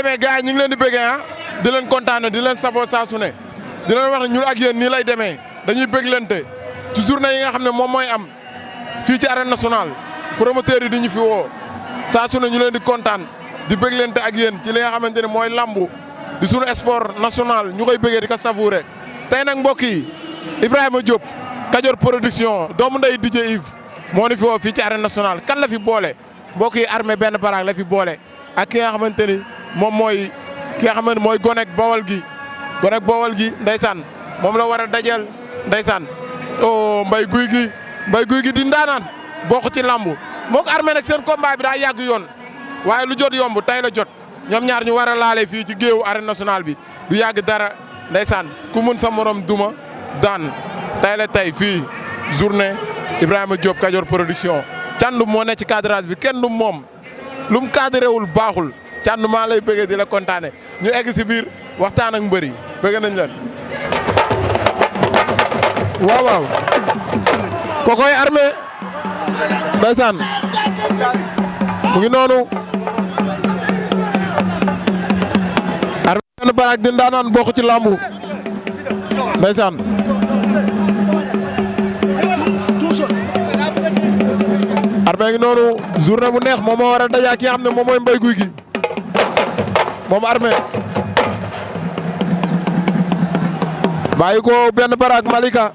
demee gars yi ñu ngi leen di bëggee di leen kontaane di leen safoo saa su ne di leen wax ne ñun ak yéen nii lay demee dañuy bëgglante ci journée yi nga xam ne moom mooy am fii ci arène nationale promoteurs yi di ñu fi woo saa su ne ñu leen di kontaan di bëgglante ak yéen ci li nga xamante ne mooy lambu di sunu sport national ñu koy bëggee di ko savourer tey nag mbokk yi Ibrahima Diop Kajoor production doomu nday DJ Yves moo ni fi woo fii ci arène nationale kan la fi boole mbokk yi armée benn baraak la fi boole ak ki nga xamante ni moom mooy ki nga xamante mooy gonek bawal gi ndeysaan moom la war a dajeel ndeysaan oh mbay guy gi di ndaanaan bokk ci lambu moo ko armée nag seen combat bi daa yàgg yoon waaye lu jot yomb tay la jot ñoom ñaar ñu war a laale fii ci géewu arène nationale bi du yàgg dara ndeysaan ku mun sa morom duma daan tay la tay fii journée Ibrahima Diop Kajoor production càndum moo ne ci cadrage bi kenn du moom lu mu cadrewul baaxul càndum maa lay bëggee di la kontaane ñu egg si biir waxtaan ak mbër yi bëgg nañ leen waaw kokoy armée ndeysaan mu ngi noonu armée benn baraak di ndaanaan bokk ci lambu ndeysaan armée ngi noonu journée bu neex moom moo war a daje ki nga xam ne moom mooy mbay guy gi moom armée bàyyi ko benn baraak Malika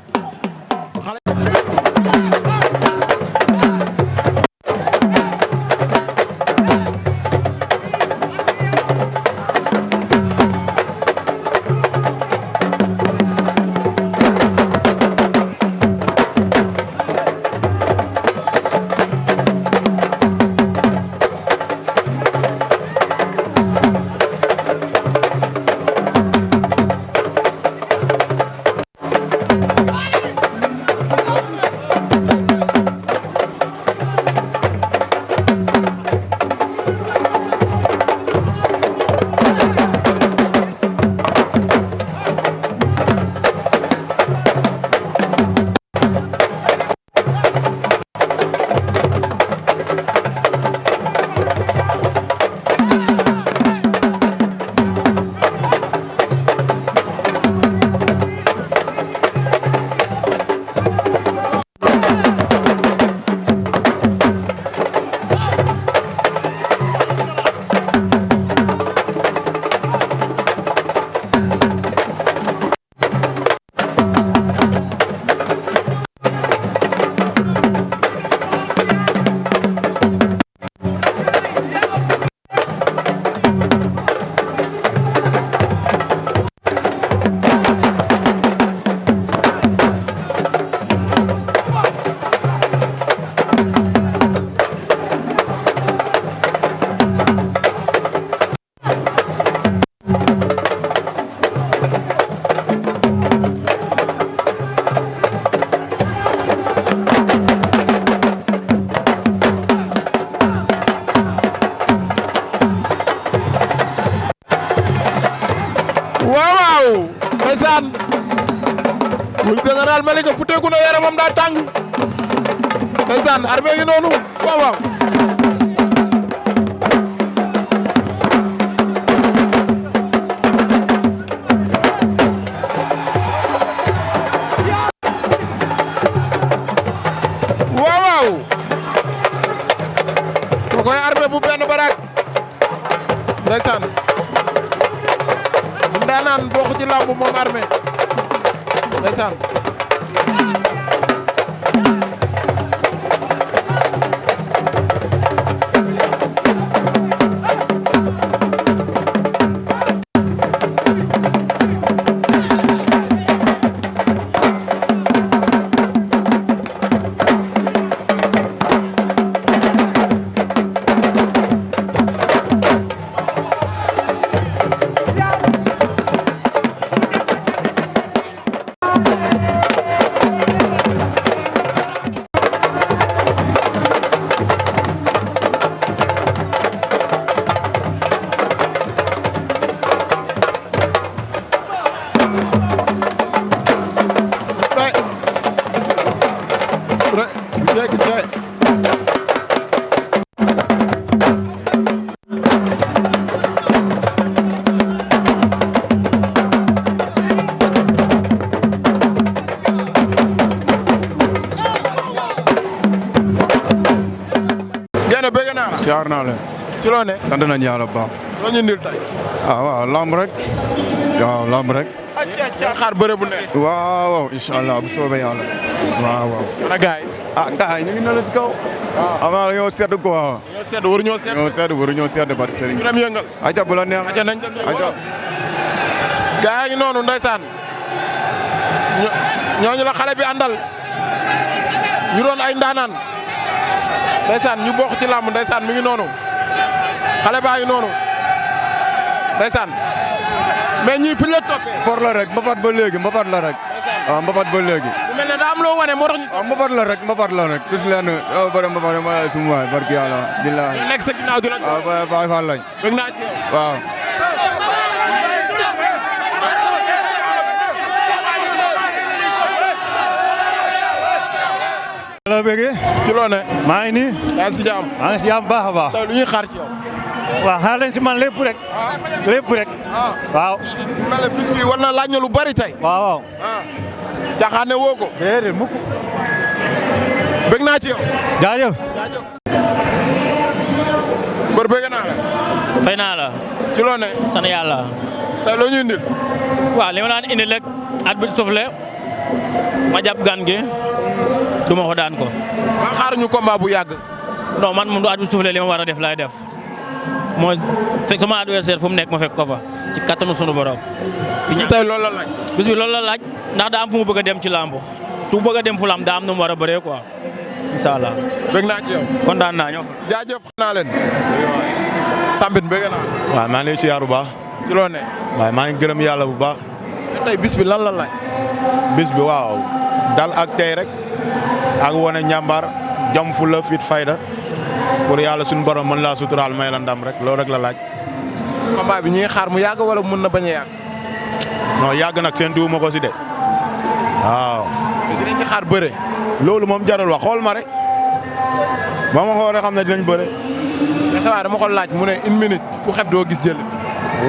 ndeysaan wul général Malika futeeku na yaramam daa tàng ndeysaan armée ngi noonu waaw kokoy armée bu benn barak ndeysaan ndaanaan bokk ci lamb moom armée ndeysaan siyaar naa leen. ci loo ne. sant nañu yàlla bu baax. loo ñu indil tey. waaw lamb rek. waaw lamb rek. xaar bëre bu neex. waaw incha allah bu soobee yàlla. waaw. ana gaay yi. gaay yi ñu ngi ne la ci kaw. waaw dañoo sedd quoi. ñoo sedd waruñoo sedd. waruñoo sedd ba Serigne. ñu dem yëngal. aja bu la neex. aja nañ dem yëngal. gaay yi noonu ndeysaan. ñooñu la xale bi àndal. ñu doon ay ndaanaan. ndeysaan ñu bokk ci làmb ndeysaan mi ngi noonu. xale baa ngi noonu. ndeysaan. mais ñii fu ñu la toppee. mbapat la rek mbapat ba léegi mbapat la rek. waaw mbapat ba léegi. bu mel ne daa am loo wane moo tax ñu. waaw mbapat la rek mbapat la rek. gis leen bëri mbapat ma suma waay barki yàlla. billahi nekk sa ginnaaw di la. waaw Baay Faal lañ. bëgg naa ci yow. waaw. la bëggee. ci loo ne. maa ngi nii. yaa ngi si jàmm. maa ngi si jàmm baax a baax. tey lu ñuy xaar ci yow. waaw xaar leen si man lépp rek. lépp rek. waaw. mel ne bis bi war na laaj na lu bari tey. waaw waaw. caaxaane woo ko. déedéet mukk. bëgg naa ci yow. jaajëf. mbër bëgg naa la. fay naa la. ci loo ne. sant yàlla. tey loo ñu indil. waaw li ma daan indi rek arbitre soufflé ma jàpp gan gi du ma ko daan ko. man xaaruñu combat bu yàgg. non man moom du arbitre soufflé li ma war a def laay def moo te sama adversaire fu mu nekk ma fekk ko fa ci kattanu sunu borom. ci tey loolu la laaj. bis bi loolu la laaj ndax daa am fu mu bëgg a dem ci làmb tu bëgg a dem fu lam daa am nu mu war a bëree quoi incha allah. bëgg naa ci yow. kontaan naa ñoo. jaajëf naa leen. Sambit bëgg naa. waaw maa ngi lay siyaar bu baax. ci loo ne. waaye maa ngi gërëm yàlla bu baax. tey bis bi lan la laaj. bis bi waaw dal ak tey rek ak wane njàmbaar jom fu la fit fayda pour yàlla suñu borom mën laa suturaal may la ndam rek loolu rek la laaj. combat bi ñi ngi xaar mu yàgg wala mën na bañ a yàgg. non yàgg nag seen tuuma ko si de waaw. dinañ ci xaar bëre. loolu moom jarul wax xool ma rek ba ma xool rek xam ne dinañ bëre. mais ça va dama ko laaj mu ne une minute ku xef doo gis jël.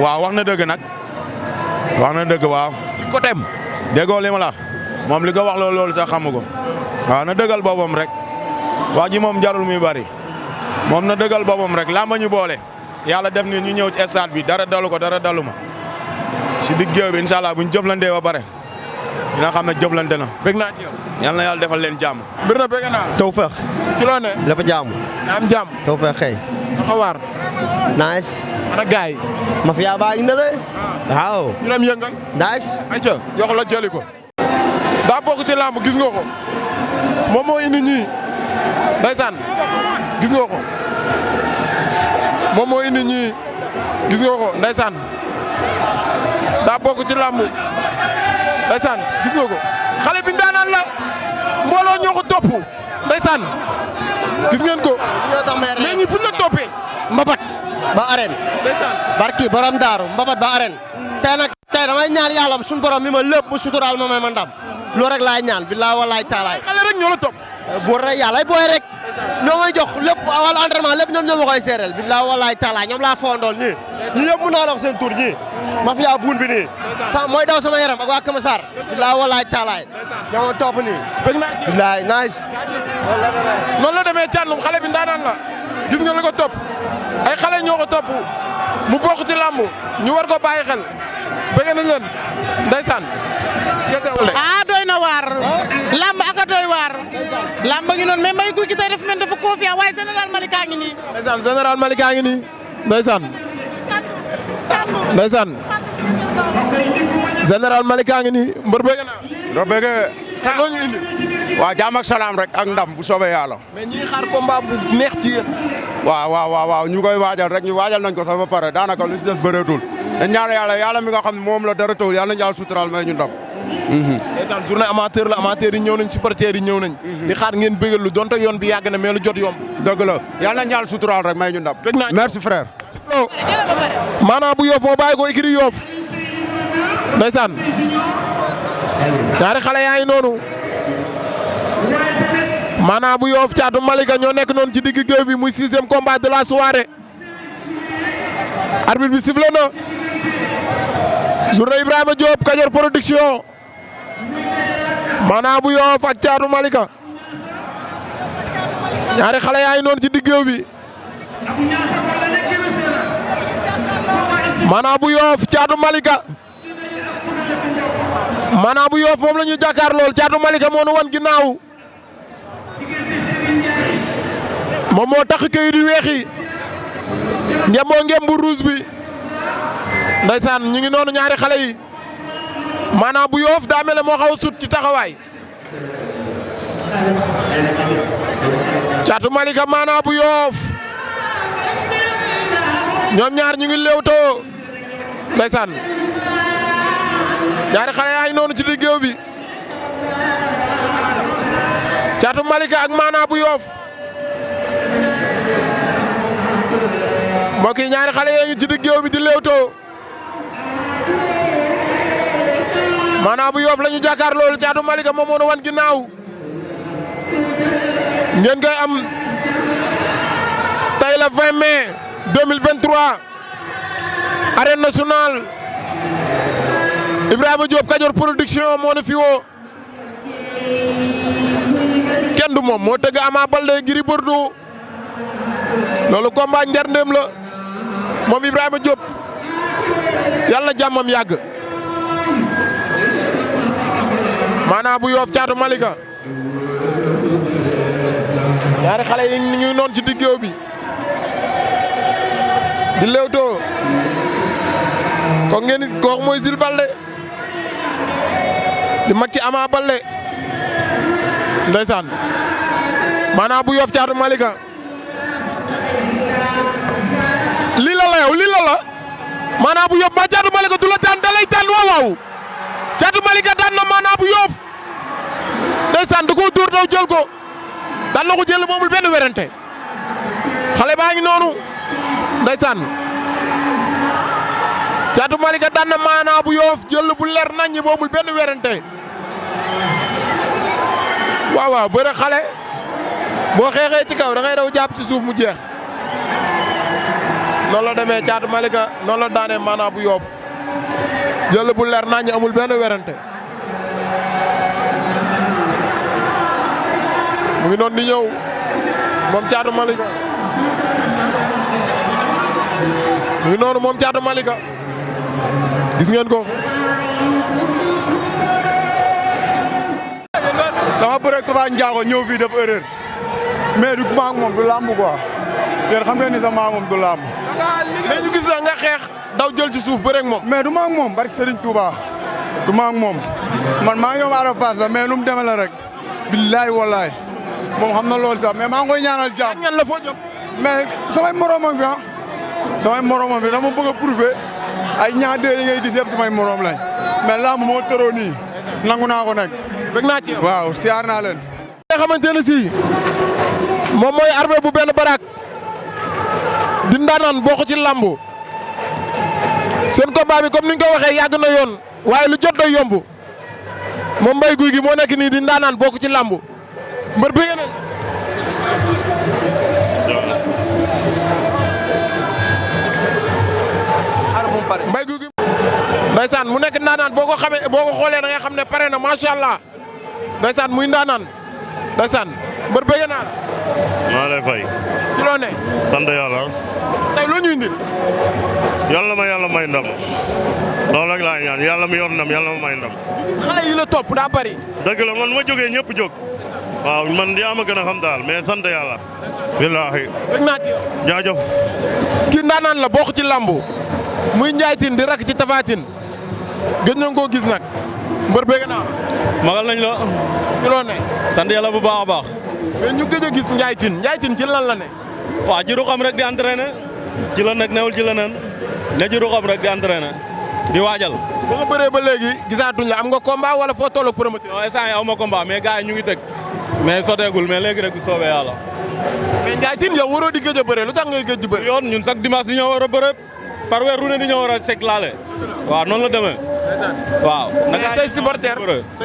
waaw wax na dëgg nag wax na dëgg waaw. ci côté am. déggoo li ma la moom li nga wax loolu sax xamu ko waaw na dëggal boppam rek wax ji moom jarul muy bari moom na dëggal boppam rek laa ma ñu boole yàlla def ni ñu ñëw ci stade bi dara dalu ko dara dalu ma si digg géew bi incha allah bu ñu jëflantee ba bare dina xam ne jëflante na. bëgg naa ci yow. yal na yàlla defal leen jàmm. mbir na bëgg naa la. Tawfekh. ci loo ne. lépp jàmm. na am jàmm. Tawfekh xëy. dafa waar. nice. ana gaay yi. mafia baa ngi ne la. waaw. ñu dem yëngal. nice. ayca yox la jëli ko. daa bokk ci làmb gis nga ko. moom moo indi ñii. ndeysaan. gis nga ko. moom moo indi ñii. gis nga ko ndeysaan. daa bokk ci làmb. ndeysaan gis nga ko. xale bi ndaanaan la. mbooloo ñoo ko topp. ndeysaan. gis ngeen ko. mais ñi fu ñu la toppee. Mbapat ba arène. ndeysaan. barki borom daaru Mbapat ba arène. tey damay ñaan yàlla suñu borom mi ma lépp mu suturaal ma may ma ndam. loolu rek laay ñaan billaay wallaay taalaay. xale rek ñoo la topp. buur rek yàlla ay booy rek. ñoo may jox lépp wàllu entraînement lépp ñoom ñoo ma koy seereel billaay wallaay taalaay ñoom laa fondool ñii. ñii yëpp mën naa la wax seen tur ñii. mafia buun bi nii. mooy daw sama yaram ak waa Kama Sarr. billaay wallaay taalaay. ñoo ma topp nii. bëgg naa ci. billaay nice. noonu la demee cànnum xale bi ndaanaan la. gis nga li ko topp. ay xale ñoo ko topp. mu bokk ci làmb. ñu war ko bàyyi xel. bëgg nañ leen. ndeysaan. kese wala. doy na waar. lamb aka doy waar. lamb ngi noonu mais mbay guy gi tey dafa mel dafa confiant waaye général Malika ngi nii. ndeysaan général Malika ngi nii. ndeysaan. ndeysaan. général Malika ngi nii mbër bëgg naa. doo bëggee. sax loo ñu indi. waa jàmm ak salaam rek ak ndam bu soobee yàlla. mais ñi xaar combat bu neex ci yéen. waaw ñu koy waajal rek ñu waajal nañ ko sax ba pare daanaka lu si des bëreetul. dañ ñaan yàlla mi nga xam ne moom la dara tawul yàlla nañ yàlla suturaal may ñu ndam. ndeysaan journée amateur la amateur yi ñëw nañ supporters yi ñëw nañ. di xaar ngeen bëggal lu donte yoon bi yàgg na mais lu jot yomb. dëgg la yàlla nañ yàlla suturaal rek may ñu ndam. merci frère. maanaam bu yoof moo bàyyi ko ikiri yoof. ndeysaan. ñaari xale yaa ngi noonu. maanaam bu yoof Caatu Malika ñoo nekk noonu ci digg géew bi muy 6e combat de la soirée. arbitre bi sifflé na. journée Ibrahima Diop Kajoor production. maanaam bu yoof ak Caatu Malika. ñaari xale yaa ngi noonu ci digg géew bi. Mana bu Yoff Caatu Malika Mana bu Yoff moom la ñu jàkkaar lool Caatu Malika moo nu wan ginnaaw moom moo tax këyit yu weex yi ngemboo ngembu rouge bi ndeysaan ñu ngi noonu ñaari xale yi Mana bu Yoff daa mel ne moo xaw a sut ci taxawaay Caatu Malika Mana bu Yoff ñoom ñaar ñu ngi léewtoo ndeysaan ñaari xale yaa ngi noonu ci diggéew bi Caatu Malika ak Mana bu Yoff mbokk yi ñaari xale yaa ngi ci diggéew bi di léewtoo Mana bu Yoff la ñu jàkkaar loolu Caatu Malika moom moo wan ginnaaw ngeen koy am tey la 20 mai 2023 arène nationale Ibrahima Diop Kajoor production moo ne fi woo kenn du moom moo tëgg Ama Baldé Gris Bordeaux loolu combat njarndéem la moom Ibrahima Diop yàlla na jàmmam yàgg Mana bu Yoff Caatu Malika ñaari xale yi ñu ngi noonu ci diggéew bi di lewtoo ko ngeen kooku mooy Jules Baldé di mag ci Ama Baldé ndeysaan Mana bu Yoff Caatu Malika lii la la yow lii la la Mana bu Yoff ma Caatu Malika du la daan da lay daan waaw waaw Caatu Malika daan na Mana bu Yoff ndeysaan da koo dóor daw jël ko daan na ko jël moomul benn werante xale baa ngi noonu ndeysaan Caatu Malika daan na Mana bu Yoff jël bu leer naññi moomul benn werante waaw waaw bëre xale boo xeexee ci kaw da ngay daw jàpp ci suuf mu jeex noonu la demee Caatu Malika noonu la daanee Mana bu Yoff jël bu leer naññi amul benn werante mu ngi noonu di ñëw moom Caatu Malika mu ngi noonu moom Caatu Malika gis ngeen ko dama bëre ak Papa Ndiago ñëw fii def erreur mais du maa ak moom du làmb quoi yéen xam ngeen ni sax maa ak moom du làmb. mais ñu gis nga xeex daw jël ci suuf bëre ak moom. mais du maa ak moom barke Serigne Touba du maa ak moom man maa ngi ñëw Ada Fass la mais nu mu demee la rek billaay wallaay moom xam na loolu sax mais maa ngi koy ñaanal jàmm. ñan la foo jëm. mais samay moromam fi ah samay moromam fi dama bëgg a prouver ay ñaar yi ngay gis yëpp samay morom lañ mais làmb moo tëroo nii nangu naa ko nag. bëgg naa ci yow waaw siyaar naa leen. nga xamante ne si moom mooy armée bu benn barak di ndaanaan bokk ci lambu seen combat bi comme ni nga ko waxee yàgg na yoon waaye lu jot day yomb moom Mbaye Gouy Gui moo nekk nii di ndaanaan bokk ci lambu mbër bëgg na Mbaye Gouy Gui ndeysaan mu nekk ndaanaan boo ko xamee boo ko xoolee da nga xam ne pare na macha allah ndeysaan muy ndaanaan ndeysaan mbër bëgg naa la. maa lay fay. ci loo ne. sant yàlla. tey loo ñu indil. yàlla ma yàlla may ndam. loolu rek laa ñaan yàlla mi yor ndam yàlla ma may ndam. xale yi la topp daa bari. dëgg la man ma jógee ñëpp jóg. waaw man yaa ma gën a xam daal mais sant yàlla. billaahi. bëgg naa ci yow. jaajëf. kii ndaanaan la bokk ci lambu muy Ndiaye Tine di rakk ci Tapha Tine gëj nañ koo gis nag mbër bëgg naa. magal nañ la. ci loo ne. sant yàlla bu baax a baax. mais ñu gëj a gis Ndiaye Tine ci lan la ne. waaw ji xam rek di entraîné ci la nag newul ci la nen ne ji xam rek di entraîné di waajal. ba nga bëree ba léegi gisaatuñ la am nga combat wala foo toll ak promoteur. non instant yii aw ma combat mais gars yi ñu ngi teg mais soteegul mais léegi rek bu soobee yàlla. mais Ndiaye Tine yow waroo di gëj a bëree lu tax ngay gëj di bëree. yoon ñun chaque dimanche di ñoo war a bëre par weer ru ne di ñoo war a seg laale waaw noonu la demee. waaw. mais say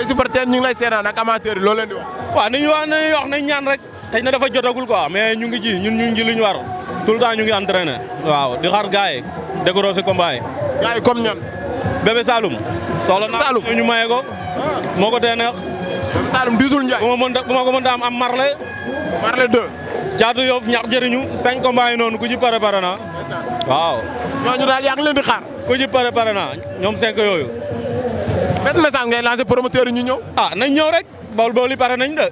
supporter ñu ngi lay seetaan ak amateur yi loo leen di wax. waaw ni ñu wax nañ ñaan rek xëy na dafa jotagul quoi mais ñu ngi ji ñun ñu ngi ji lu ñu war tout le temps ñu ngi entraîné waaw di xaar gars yi décoré si combat yi. gars yi comme ñan. Bébé Saloum. soxla naa ñu maye ko. moo ko tee neex. Bébé Saloum diisul Ndiaye. bu ma ko mën a am Marley. Marley 2. Caatu Yoff ñax jëriñu 5 combats yi noonu ku ci pare na waaw. ñooñu daal yaa ngi leen di xaar. ku ci pare na ñoom 5 yooyu. benn message ngay lancé promoteur yi ñu ñëw. nañ ñëw rek Bawol yi pare nañ de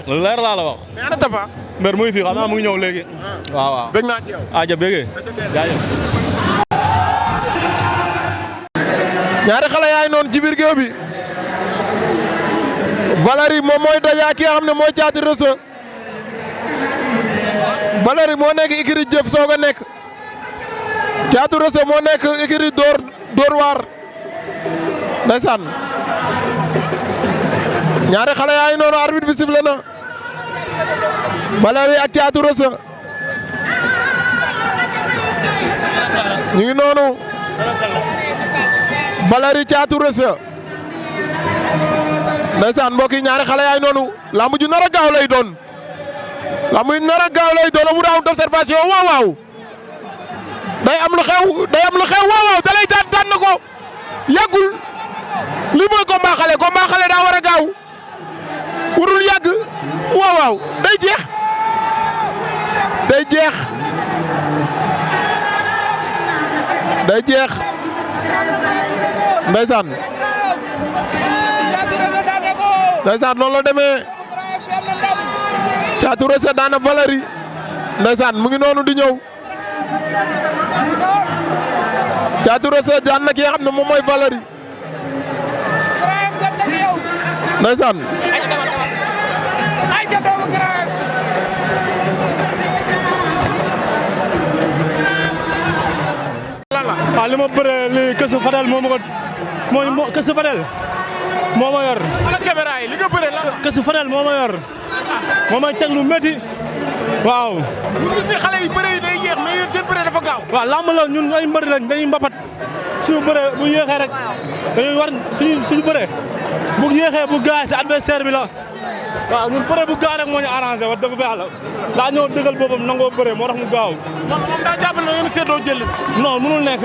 leer laa la wax. mais ana Tafa. mbër muy fii xam naa mu ngi ñëw léegi. waaw. bëgg naa ci yow. ja bëggee. jaajëf. ñaari xale yaay noonu ci biir géew bi. Valérie moom mooy daja ki nga xam ne mooy Caatu Rëse. Valérie moo nekk ikiri jëf soog a nekk. Caatu Rëse moo nekk ikiri door waar. ndeysaan. ñaari xale yaay noonu arbitre bi sifflé na. Valérie ak Caatu Rëse. ñu ngi noonu. Valérie Caatu Rëse. ndeysaan mbokk yi ñaari xale yaay noonu lamb ju nar a gaaw lay doon. lamb ju nar a gaaw lay doon amu round d'observation waaw waaw. day am lu xew waaw waaw da lay daan na ko yàggul. lii mooy combat xale daa war a gaaw. warul yàgg waaw waaw day jeex. ndeysaan noonu la demee Caatu Rëse daan na Valérie ndeysaan mu ngi noonu di ñëw Caatu Rëse daan na ki nga xam ne moom mooy Valérie ndeysaan li ma bëree li Kësu Fadel moo Kësu Fadel moo ma yor. wala caméra yi li nga bëree lan la. Kësu Fadel moo ma yor moo may teg lu métti waaw. ñu gis ne xale yi bëre yi day yéex mais yéen seen bëre dafa gaaw. waaw lamb la ñun ay mbër lañ dañuy mbapat suñu bëree bu yéexee rek dañuy war suñu bëree bu yéexee bu gaay si adversaire bi la waaw ñun bëree bu gaaw rek moo ñu arrangé wax dëgg fa yàlla daa ñëw dëggal boppam nangoo bëree moo tax mu gaaw. moom daa jàpp ne yéen seetloo jël. non mënul nekk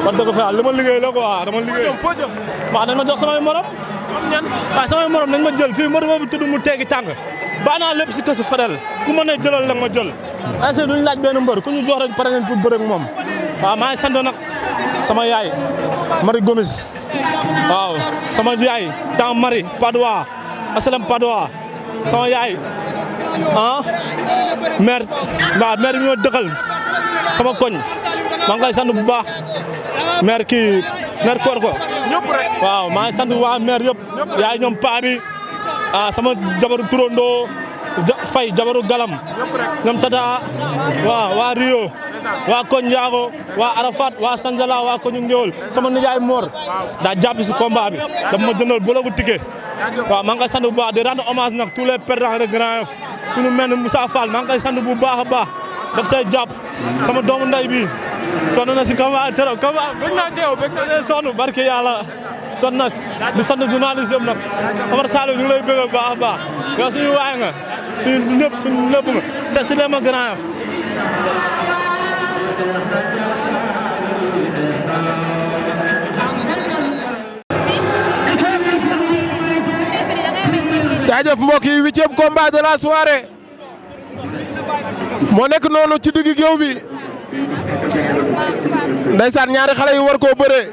wax dëgg fa yàlla li ma liggéey la quoi dama liggéey. foo jëm. waaw dañ ma jox samay morom. am ñan. waaw samay morom nañ ma jël fii mbër boobu tudd mu teegi tàng baa naa lépp si Kësu Fadel ku ma ne jëlal la ma jël. ainsi duñ laaj benn mbër ku ñu jox rek pare nañ pour bëre ak moom waaw maa ngi sant nag sama yaay Marie Gomis waaw sama yaay temps Marie Padois asalam Padois sama yaay maire bi ñoo dëkkal sama koñ maa ngi koy sant bu baax maire Korko ñëpp rek. waaw maa ngi sant waa maire yëpp yaay ñoom paa bi sama jabaru turandoo Fay jabaru Galam ñoom Tata waa Rio waa koñ Njaago waa Arafat waa Sanjala waa koñu Ngéwol sama nijaay Mor daa jàpp si combat bi dafa ma jëndal bologu ticket waaw maa ngi koy sant bu baax di rendre hommage nag tous les perdants de Grand Yoff ku ñu mel ne Moussa Fall maa ngi koy sant bu baax a baax daf see jàpp sama doomu nday bi sonn na si combat trop combat bëgg naa ci yow bëgg naa sonn barke yàlla sonn na si di sant journaliste yëpp nag Omar Sall ñu ngi lay bëgg bu baax a baax yow suñu waay nga suñu lépp nga c'est si ma Grand Yoff jaajëf mbokk yi 8e combat de la soirée moo nekk noonu ci digg géew bi ndeysaan ñaari xale yu war koo bëree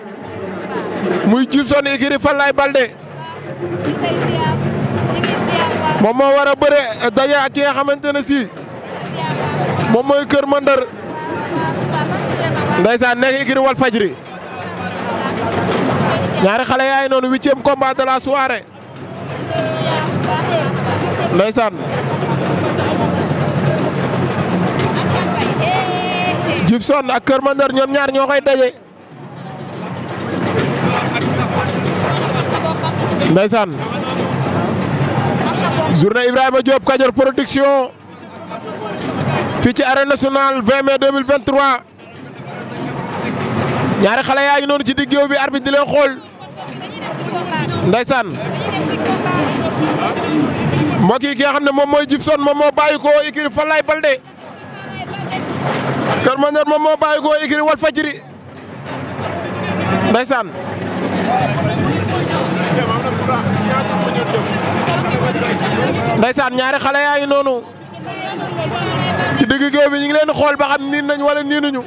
muy Djibson ikiri Falaye Baldé moom moo war a bëre daje ak ki nga xamante ne si moom mooy Kër Mandar ndeysaan nekk ikiri Walfadjri ñaari xale yaay noonu 8e combat de la soirée ndeysaan Djibson ak Kër Mandar ñoom ñaar ñoo koy daje ndeysaan journée Ibrahima Diop Kajoor production fii ci arène nationale 20 mai 2023 ñaari xale yaa ngi noonu ci digg géew bi arbitre di leen xool ndeysaan mbokk yi ki nga xam ne moom mooy Djibson moom moo bàyyi ko ikiri Falaye Baldé Kër Mandar moom moo bàyyi ko ikiri Walfadjri ndeysaan ndeysaan ñaari xale yaa ngi noonu ci digg géew bi ñu ngi leen di xool ba xam niin nañ wala niinuñu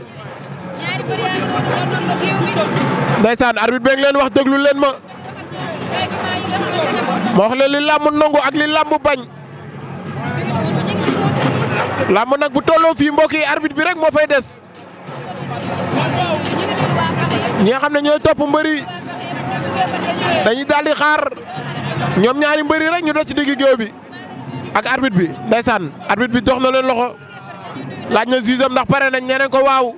ndeysaan arbitre bi ngi leen wax déglu leen ma wax leen li làmb nangu ak li làmb bañ làmb nag bu tolloo fii mbokk yi arbitre bi rek moo fay des ñi nga xam ne ñooy topp mbëri dañuy daal di xaar ñoom ñaari mbëri rek ñu doon ci digg géew bi ak arbitre bi ndeysaan arbitre bi dox na leen loxo laaj na zizam ndax pare nañ ñeneen ko waaw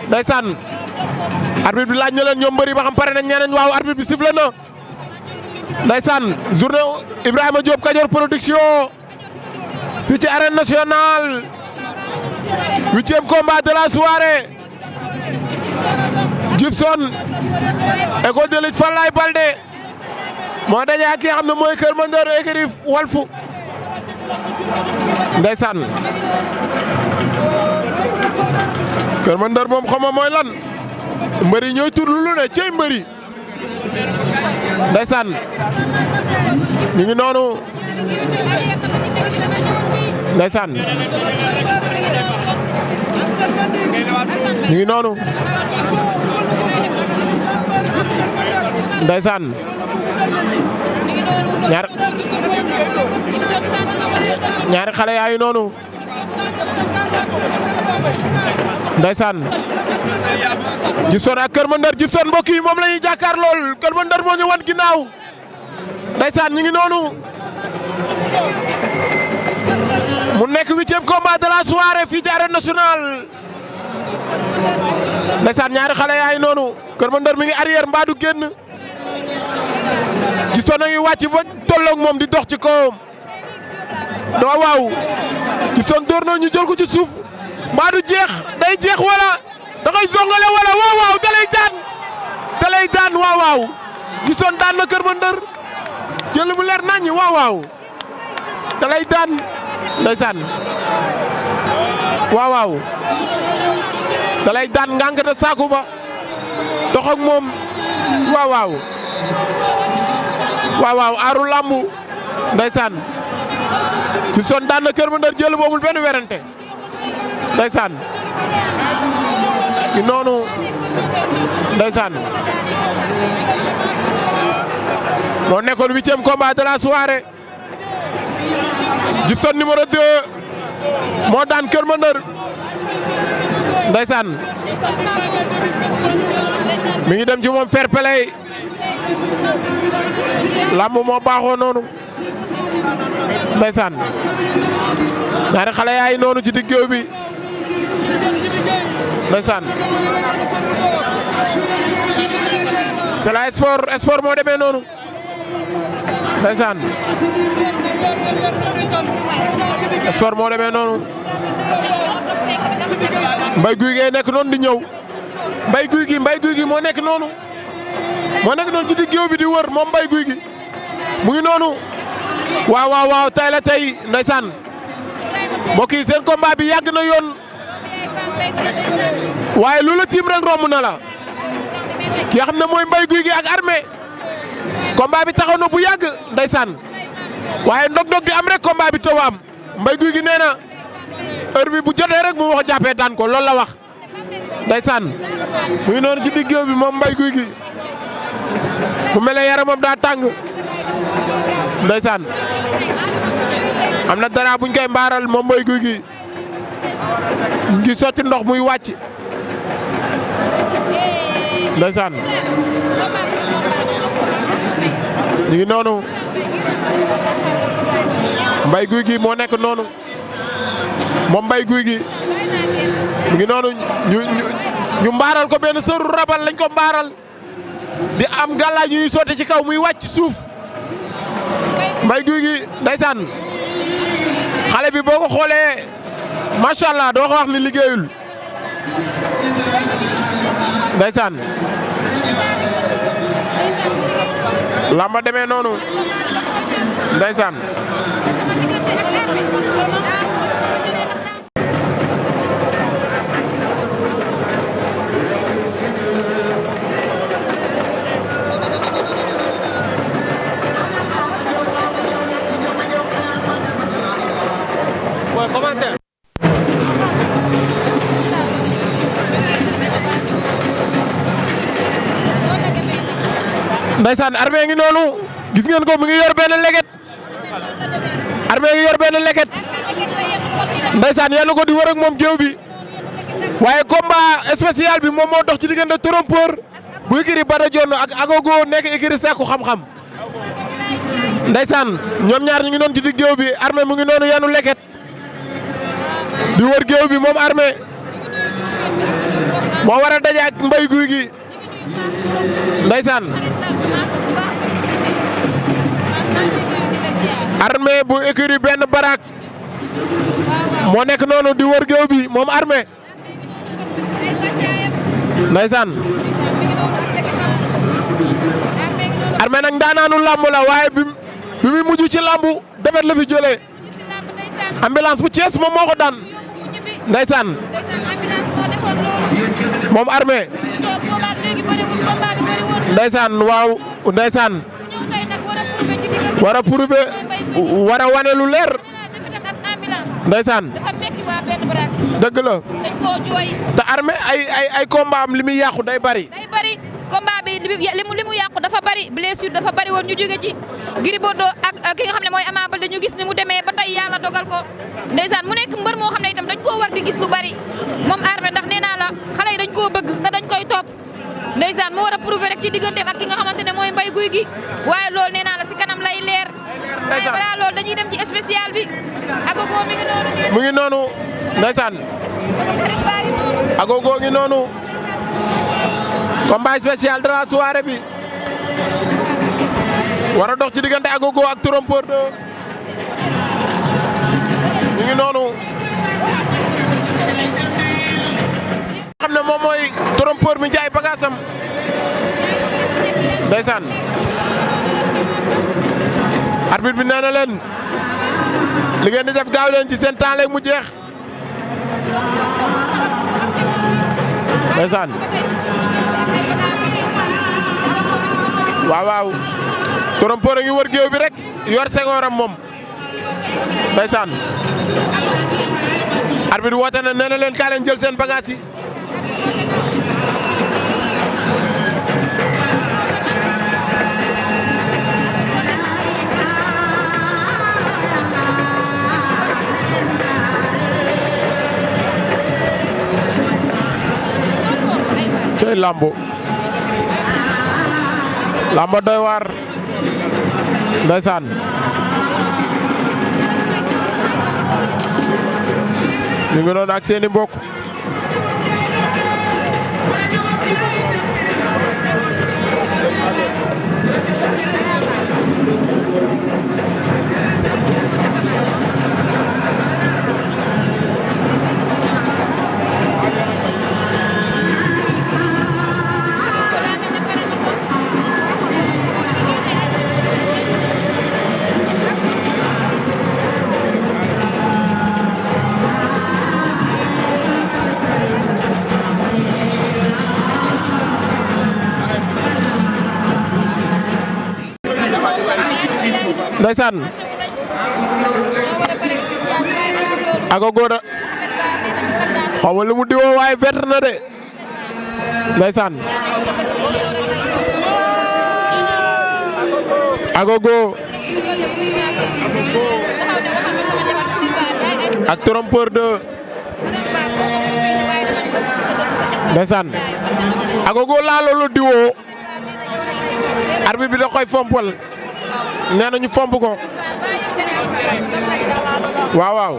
ndeysaan arbitre bi laaj na leen ñoom mbëri ba xam pare nañ ñeneen waaw arbitre bi sifflé na ndeysaan journée Ibrahima Diop Kajoor production fii ci arène nationale 8e combat de la soirée Djibson école de lutte Falaye Baldé moo daje ak ki nga xam ne mooy Kër Mandoor écurie Walfu ndeysaan Kër Mandoor moom xama mooy lan mbëri ñooy tur lu ne cey mbëri ndeysaan ñu ngi noonu ndeysaan ñu ngi noonu ndeysaan ñaari xale yaa ngi noonu ndeysaan Djibson ak Kër Mandoor Djibson mbokk yi moom la ñuy jàkkaar lool Kër Mandoor moo ñu wan ginnaaw ndeysaan ñu ngi noonu mu nekk 8e combat de la soirée fii ci arène nationale ndeysaan ñaari xale yaa ngi noonu Kër Mandoor mi ngi arrière mbaa du génn Djibson a ngi wàcc ba tolloog moom di dox ci kawam doo waaw Djibson door na ñu jël ko ci suuf mbaa du jeex day jeex wala da koy zongale wala waaw waaw da lay daan waaw waaw Djibson daan na Kër Mandoor jël bu leer naññi waaw waaw da lay daan ndeysaan waaw waaw da lay daan ngànk na saaku ba dox ak moom waaw waaw waaw waaw aaru làmbu ndeysaan Djibson daan na Kër Mandoor jël boobul benn werante ndeysaan ki noonu ndeysaan moo nekkoon 8e combat de la soirée Djibson numéro 2 moo daan Kër Mandoor ndeysaan mi ngi dem ci moom fair play lamb moo baaxoo noonu ndeysaan ñaari xale yaay noonu ci digg géew bi ndeysaan c'est la sport moo demee noonu ndeysaan sport moo demee noonu Mbaye Gouy Gui nekk noonu di ñëw Mbaye Gouy Gui moo nekk noonu ci digg géew bi di wër moom Mbaye Gouy Gui mu ngi noonu waaw tay la tey ndeysaan mbokk yi seen combat bi yàgg na yoon waaye lu la tiim rek romb na la ki nga xam ne mooy Mbaye Gouy Gui ak Armé combat bi taxaw na bu yàgg ndeysaan waaye ndog-ndog di am rek combat bi taw am Mbaye Gouy Gui nee na heure bi bu jotee rek mu wax jàppee daan ko loolu la wax ndeysaan mu ngi noonu ci digg géew bi moom Mbaye Gouy Gui mu mel ne yaramam daa tàng ndeysaan am na dara buñ koy mbaaral moom Mbaye Gouy Gui ñu ngi sotti ndox muy wàcc ndeysaan ñu ngi noonu Mbaye Gouy Gui moo nekk noonu moom Mbaye Gouy Gui mu ngi noonu ñu mbaaral ko benn sëru rabal lañ ko mbaaral di am gàllaaj ñuy sotti ci kaw muy wàcc suuf Mbaye Gouy Gui ndeysaan xale bi boo ko xoolee macha allah doo ko wax ni liggéeyul ndeysaan lamba demee noonu ndeysaan Ndeysaan Armé ngi noonu gis ngeen ko mu ngi yor benn leget Armé ngi yor benn leget Ndeysaan yàlla ko di wër ak moom géew bi waaye combat spécial bi moom moo dox ci diggante Trompeur bu écurie Bada Dione ak Agogo nekk écurie Sakku Xam-Xam Ndeysaan ñoom ñaar ñu ngi noonu ci digg géew bi Armé mu ngi noonu yanu leket di wër géew bi moom Armé moo war a daje ak Mbaye Gouy Gui Ndeysaan Armé bu écurie benn barak moo nekk noonu di wër géew bi moom Armé Ndeysaan Armé nag ndaanaanu làmb la waaye bi muy mujj ci làmb defet la fi jëlee ambulance bu Thiès moom moo ko daan Ndeysaan moom Armé Ndeysaan waaw Ndeysaan war a prouver war a wane lu leer Ndeysaan dëgg la te Armé ay combat am li muy yàqu day bari. combat bi li mu yàqu dafa bari blessure dafa bari woon ñu jóge ci Gris Bordeaux ak ki nga xam ne mooy Ama Baldé dañu gis ni mu demee ba tey yàlla dogal ko Ndeysaan mu nekk mbër moo xam ne itam dañ koo war di gis lu bari moom Armé ndax nee naa la xale yi dañ koo bëgg te dañ koy topp Ndeysaan mu war a prouver rek ci digganteem ak ki nga xamante ne mooy Mbaye Gouy Gui waaye loolu nee naa la si kanam lay leer. waaye balaa loolu dañuy dem ci spécial bi Agogo mi ngi noonu. mu ngi noonu Ndeysaan Agogo ngi noonu combat spécial de la soirée bi war a dox ci diggante Agogo ak Trompeur 2 ñu ngi noonu xam ne moom mooy Trompeur mi jaay bagaasam Ndeysaan arbitre bi nee na leen li ngeen di def gaaw leen ci seen temps léegi mu jeex Ndeysaan waaw waaw Trompeur a ngi wër géew bi rek yor sengooram moom Ndeysaan arbitre woote na nee na leen kaa leen jël seen bagage yi cey lambo doy waar Ndeysaan ñu ngi doon ak seeni mbokk Ndeysaan Agogo da xaw ma lu mu diwoo waaye bett na de Ndeysaan Agogo ak Trompeur 2 Ndeysaan Agogo laa loolu diwoo arbitre bi da koy fompal nee na ñu fomp ko waaw waaw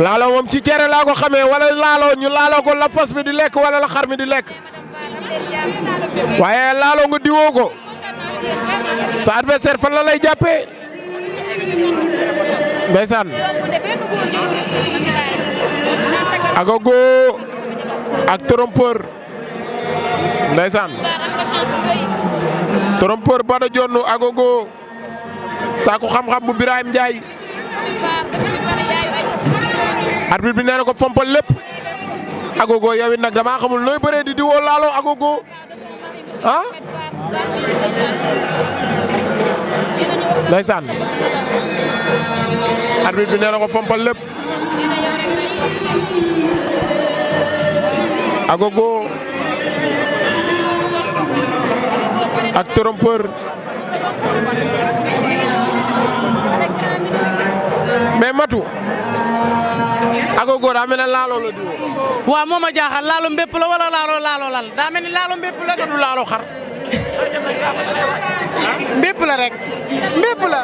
laalo moom ci cere laa ko xamee wala laalo ñu laalo ko la fas bi di lekk wala la xar mi di lekk waaye laalo nga diwoo ko sa adversaire fan la lay jàppee Ndeysaan Agogo ak Trompeur Ndeysaan Trompeur Bada Dione Agogo Sakku Xam-Xam bu Birahim Ndiaye arbitre bi nee na ko fompal lépp Agogo yow it nag damaa xamul nooy bëree di diwoo laalo Agogo ah Ndeysaan arbitre bi nee na ko fompal lépp Agogo ak trompeur mais matu Agogo daa mel ne laalo la di woo. waaw moo ma jaaxal laalo mbépp la wala laalo lal daa mel ni laalo mbépp la de. du laalo xar. mbépp la rek mbépp la.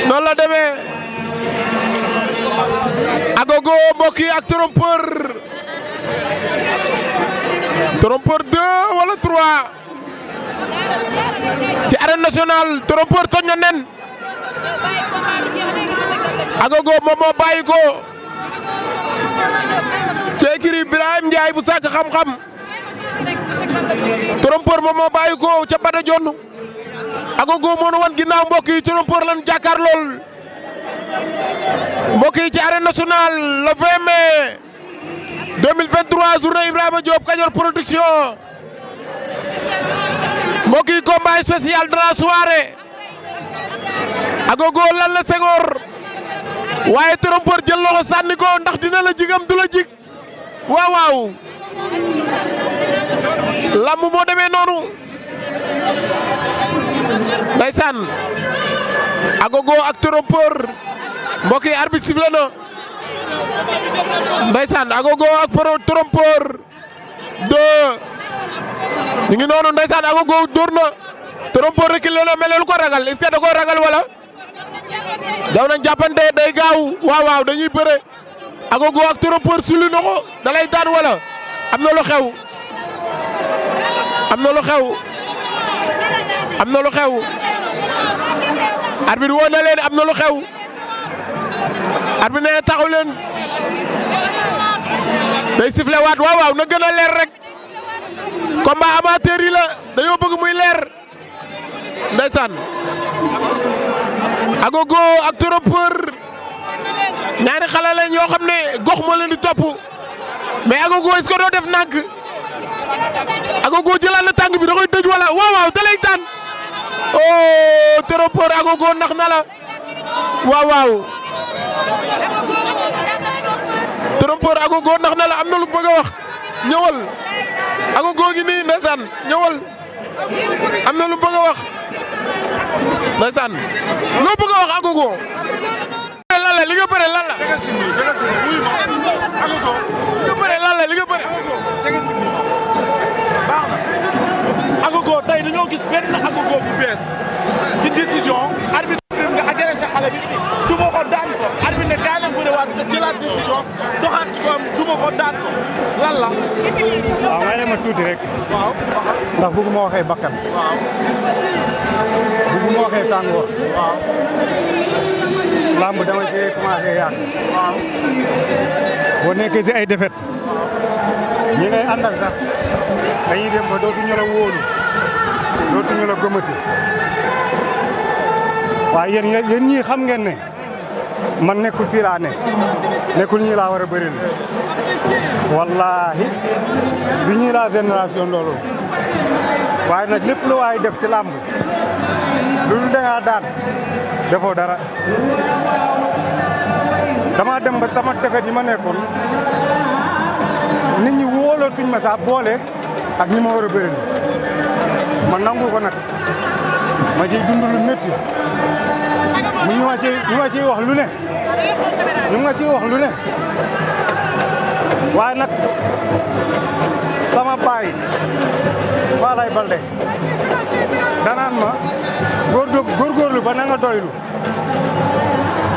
noonu la demee Agogo mbokk yi ak trompeur 2 wala 3 ci arène nationale trompeur toj na nen Agogo moom moo bàyyi ko ci écurie Birahim Ndiaye bu sàkk xam-xam trompeur moom moo bàyyi ko ca Bada Jonn Agogo moo nu wan ginnaaw mbokk yi trompeur lan jàkkaar lool mbokk yi ci arène nationale le 20 mai 2023 journée Ibrahima Diop Kajoor production mbokk yi combat spécial de la soirée Agogo lan la Senghor waaye trompeur jël loxo sànni ko ndax dina la jigam du la jig waaw waaw lamb moo demee noonu ndeysaan Agogo ak trompeur mbokk yi arbitre sifflé na ndeysaan Agogo ak trompeur 2 ñu ngi noonu ndeysaan Agogo dóor na trompeur reculé na mel ko ragal est-ce que da ko ragal wala daw nañ jàppante day gaaw waaw waaw dañuy bëre Agogo ak trompeur suli na ko da lay daan wala am na lu xew am na lu xew am na lu xew arbitre woo na leen am na lu xew arbitre nee taxaw leen day sifflé waat waaw waaw na gën a leer rek combat amateur yi la dañoo bëgg muy leer ndeysaan Agogo ak trompeur ñaari xale lañ yoo xam ne gox moo leen di topp mais Agogo est-ce que doo def nànk Agogo jëlaat na tànk bi da koy dëj wala waaw waaw da lay tànn oh trompeur Agogo nax na la waaw waaw trompeur Agogo nax na la am na lu bëgg a wax ñëwal Agogo ngi nii ndeysaan ñëwal am na lu bëgg a wax ndeysaan loo bëgg a wax Agogo lan la li nga bëre lan la Agogo li nga bëre lan la li nga bëre Agogo tey dañoo gis benn Agogo bu bees ci décision arbitre nga agressé xale bi duma ko daan ko arbitre ne kaay leen bëriwaat nga jëlaat décision doxaat ko duma ko daan ko lan la. waaw may dem ma tuuti rek. waaw. ndax bëgguma waxee bakkan. waaw. bëgguma waxee tàngoor. waaw. lamb dama cee commencé yàgg. waaw. boo nekkee si ay défaite. ñi ngay àndal sax dañuy dem ba dootuñu la wóolu dootuñu la gëmati waaye yéen ñii xam ngeen ne man nekkul fii laa ne nekkul ñii laa war a bëri wallaahi bi ñii laa génération loolu waaye nag lépp lu waay def ci làmb loolu da ngaa daan defoo dara dama dem ba sama defet yi ma nekkoon nit ñi wóolootuñ ma sax boole ak ñi ma war a bëri ma nangu ko nag ma ciy dund lu métti ñu ma ciy wax lu ne ñu ma ciy wax lu ne waaye nag sama baay Falaye Balde danaan ma góorgóorlu ba na nga doylu